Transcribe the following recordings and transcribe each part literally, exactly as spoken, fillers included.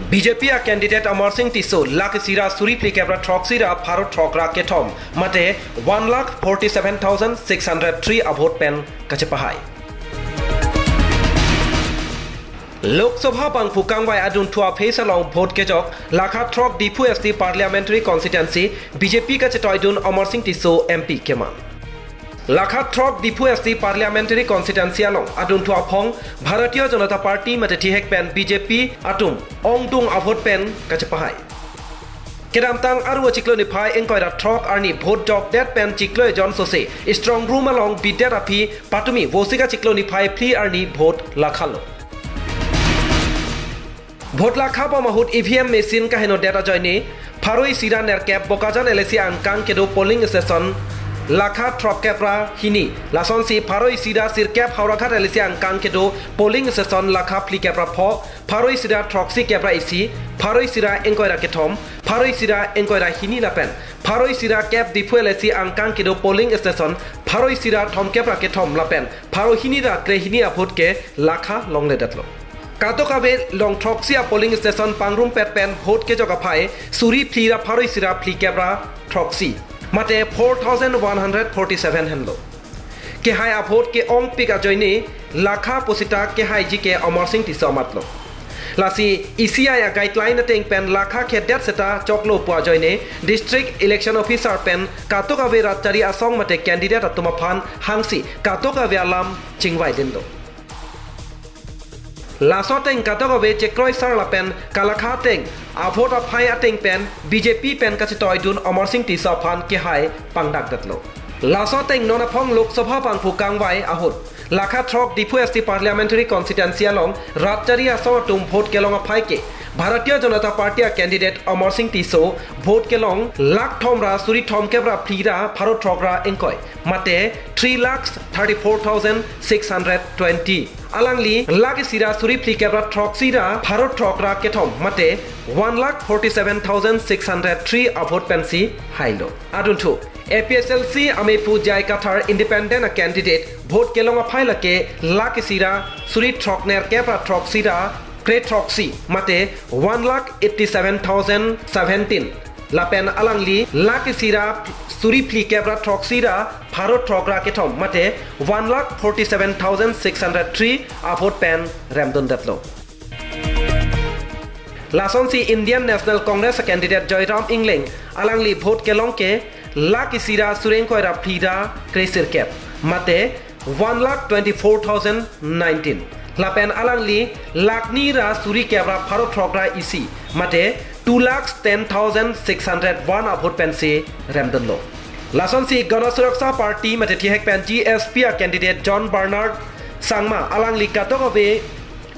B J P a candidate Amarsing Tisso lakh isi ra suri phlikep ra throksi ra pharo throk ra kethom, mate one lakh forty seven thousand six hundred three a vote pen kachepahai. Lok Sabha bangphu kangvai adunthu a phase along vote kejok lakha throk Diphu S T Parliamentary Constituency B J P kachetoidun Amarsing Tisso M P keman. Lakha throk Diphu S T Parliamentary Constituency along adunthu aphong Bharatiya Janata Party mate thihek pen B J P atum ongdung a vote pen kachepahai. Kedamtang Aru achiklo niphai ingkoi ra throk arni vote jokdet pen chiklo ejon sose strong room along bidet aphi patumi Vosik achiklo niphai phli arni vote lakhalo. Vote lakha bom ahut E V M machine kahenodet ajoine pharo isi ra nerkep Bokajan L A C angkang kedo polling station lakha throkkep ra hini, lasonsi pharo isi ra sirkep Howraghat L A C angkang kedo polling station lakha phlikep ra pho, pharo isi ra throksi kep ra isi, pharo isi ra ingkoi ra kethom, pharo isi ra ingkoi ra hini lapen pharo isi ra kep Diphu L A C angkang kedo polling station pharo isi ra thomkep ra kethom lapen pharo hini ra krehini a vote ke lakha longledetlo. Kadokave long throksi a polling station pangrumpet pen vote kejok aphai suri phli ra pharo isi ra phlikep ra throksi, mate four thousand one hundred forty seven henlo. Kehai a vote ke-ongpik ajoine lakha pusita kehaiji ke Amarsing Tisso amatlo. Lasi E C I a guideline ateng pen lakha khedet seta choklo pu ajoine District Election Officer pen kadokave ratchari asong mate candidate atum aphan hangsi kadokave alam chingvai dinlo. Laso ateng kadokave chekroi sar lapen kalakha ateng a vote aphai ateng pen B J P pen kachetoidun Amarsing Tisso aphan kehai pangdakdetlo. Laso ateng non aphong Lok Sabha bangphu kangvai ahut lakha throk Diphu S T Parliamentary Constituency along ratchari asong atum vote kelong aphai ke Bharatiya Janata Party a candidate Amarsing Tisso vote kelong lakh thom ra suri thomkep ra phli ra pharo throk ra ingkoi, mate three lakhs thirty-four thousand six hundred twenty. Alangli lakh isi ra suri phlikep ra throksi ra pharo throk ra kethom, mate one lakh forty-seven thousand six hundred three a vote pensi hailo. Adunthu A P H L C amephu J I Kathar independent a candidate vote kelong aphai lake lakh isi ra suri throk nerkep ra throksi ra krethroksi, mate one lakh eighty-seven thousand seventeen. Lapen alangli lakh isi ra suri phlikep ra throksi ra pharo throk ra kethom, mate one lakh forty-seven thousand six hundred three a vote pen remdundetlo. Lasonsi Indian National Congress a candidate Joyram Engleng alangli vote kelong ke lakh isi ra suri ingkoi ra phli ra kresirkep, mate one lakh twenty-four thousand nineteen. Lapen alangli lakh ni ra suri kep ra pharo throk ra isi, mate two lakhs ten thousand six hundred one a vote pensi remdunlo. Lasonsi Gana Suraksha Party mate thihek pen G S P a candidate John Bernard Sangma alangli kadokave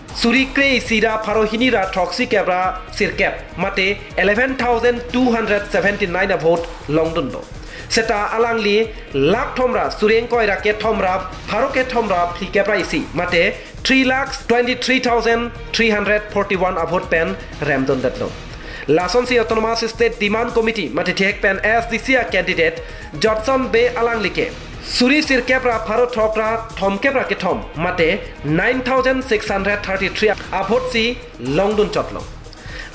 suri kre isi ra pharo hini ra throksi kep ra sirkep, mate eleven thousand two hundred seventy-nine a vote longdunlo. Seta alangli lakh thom ra suri ingkoi ra kethom ra pharo kethom ra phlikep ra isi, mate three lakhs twenty-three thousand three hundred forty-one a vote pen remdundetlo. Lasonsi Autonomous State Demand Committee mate thihek pen A S D C a candidate Jotson Bey alangli ke suri sirkep ra pharo throk ra thomkep ra kethom, mate nine thousand six hundred thirty-three a vote si longdun chotlo.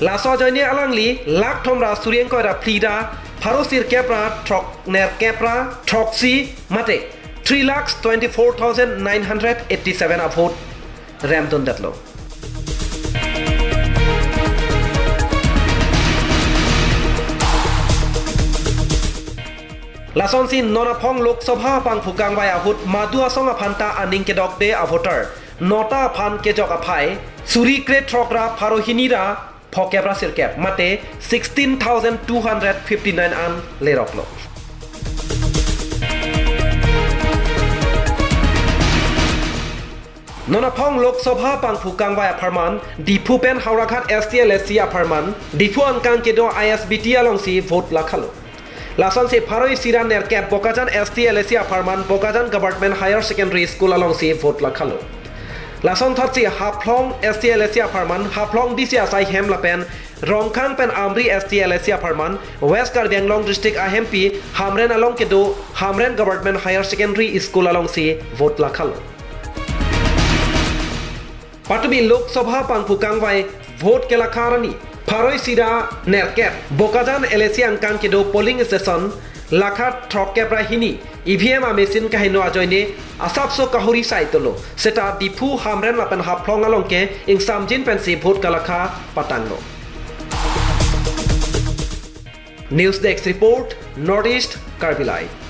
Laso ajoine alangli lakh thom ra suri ingkoi ra phli ra pharo sirkep ra throk nerkep ra throksi, mate three lakhs twenty-four thousand nine hundred eighty-seven a vote remdundetlo. Lasonsi non aphong Lok Sabha bangphu kangvai ahut madu asong aphanta aning kedokde a voter nota aphan kejok aphai suri kre throk ra pharo hini ra phokep ra sirkep, mate sixteen thousand two hundred fifty-nine an leroklo. Non aphong Lok Sabha bangphu kangvai apharman Diphu pen Howraghat S T L A C apharman Diphu angkang kedo I S B T alongsi vote lakhalo. Lasonsi pharo isi ra nerkep Bokajan S T L A C apharman Bokajan Government Higher Secondary School alongsi vote lakhalo. Lason thotsi Haflong S T L A C apharman Haflong D C asai hem lapen Rongkhang pen Amri S T L A C apharman West Karbi Anglong District ahempi Hamren along kedo Hamren Government Higher Secondary School alongsi vote lakhalo. Patumi Lok Sabha pangphu kangvai vote kelakha arni pharo isi ra nerkep Bokajan L A C angkang kedo polling station lakha throkkep ra hini E V M a machine kaheno ajoine asapso kahuri sai dolo, seta Diphu, Hamren lapen Haflong along ke ingsamjin pensi vote kelakha patanglo. News Desk Report, North East Karbi Live.